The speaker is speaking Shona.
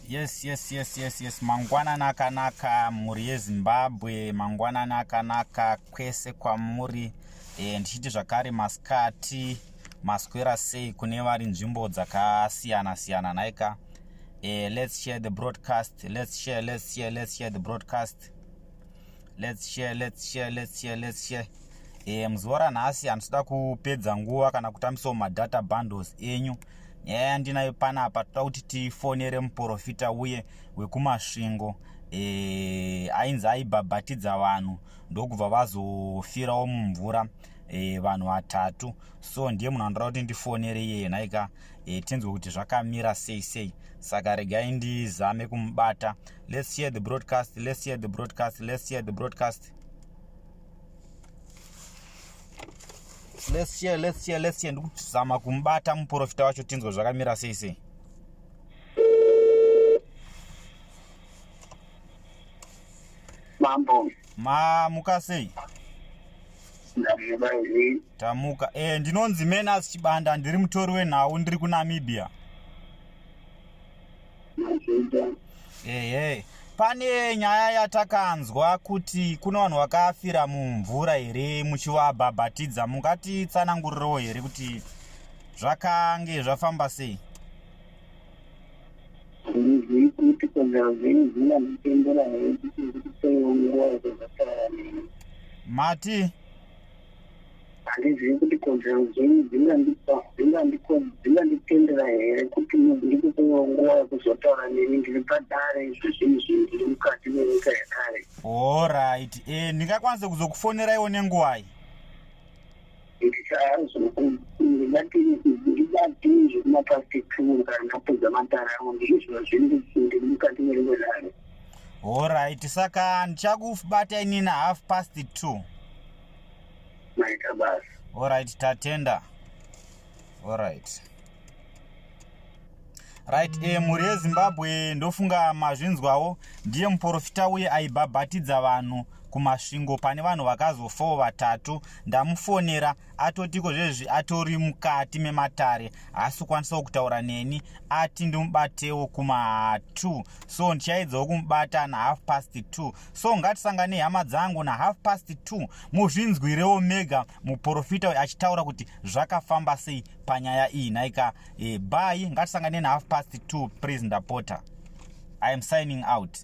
Yes, yes, yes, yes, yes. Mangwanani akanaka mhuri yeZimbabwe, mangwanani akanaka kwese kwamuri. E, ndichiti zvakare masikati, maswera sei kune vari nzvimbo dzakasiyana siyana nhaika. E, let's share the broadcast. Let's share, let's share, let's share the broadcast. Let's share, let's share, let's share, let's share. E, muzuva ranhasi handisida kupedza nguva kana kutambisawo madata bundles enyu. Nyaya yandinayo panapa toda kuti tifonere muprofita uye wekuMasvingo e, ainzi aibhabhatidza vanhu ndokubva vazofirawo mumvura e, vanhu vatatu. So ndiye munhu andoda kuti ndifonere iyeye nhaika e, tinzwe kuti zvakamira sei sei. Saka regai ndizame kumubata. Let's share the broadcast, let's share the broadcast, let's share the broadcast. Let's share, let's share, let's share. Ndikuzama kumubata muprofita wacho tinzwe zvakamira sei sei. Mambo. Mamuka sei? Ndamuka here? Tamuka. E, ndinonzi Menas Chibanda, ndiri mutori wenhau, ndiri kuNamibia. Mazvita. Ehe. Pane nyaya yatakanzwa kuti kune vanhu vakafira mumvura here muchivabhabhatidza. Mungatitsanangurirewo here kuti zvakange zvafamba sei? Handizivi kuti kodzero dzenyu dzinganditendera here kuti ndikupewo nguva yekuzotaura nemi. Mati? Handizivi kuti kodzero dzenyu dzinganditendera here kuti ndikupewo nguva yekuzotaura nemi. Ndiri padare izvozvi, ndiri mukati menyika yedare. Alright. E, ndingakwanise kuzokufoneraiwo nenguwai? Ndingati ndibati zvekumapast 2 kana ndapedza matare angu. Ndizvozvi ndiri mukati merimwe dare. Alright, saka ndichakubata inini 2:30. Maita basa. Alright, tatenda. Alright. Right, e, mhuri yeZimbabwe, ndofunga mazvinzwawo. Ndiye muprofita uye aibhabhatidza vanhu kuMasvingo pane vanhu vakazofawo vatatu. Ndamufonera, atotiko zvezvi atori mukati mematare, haasi kukwanisawo kutaura neni. Ati ndimubatewo kuma2, so ndichaedzawo kumubata na2:30. So ngatisanganei, hama dzangu, na2:30, muzvinzwirewo mega muprofita uyu achitaura kuti zvakafamba sei panyaya iyi nhaika. E, bye, ngatisanganei na2:30. Please, ndapota. I am signing out.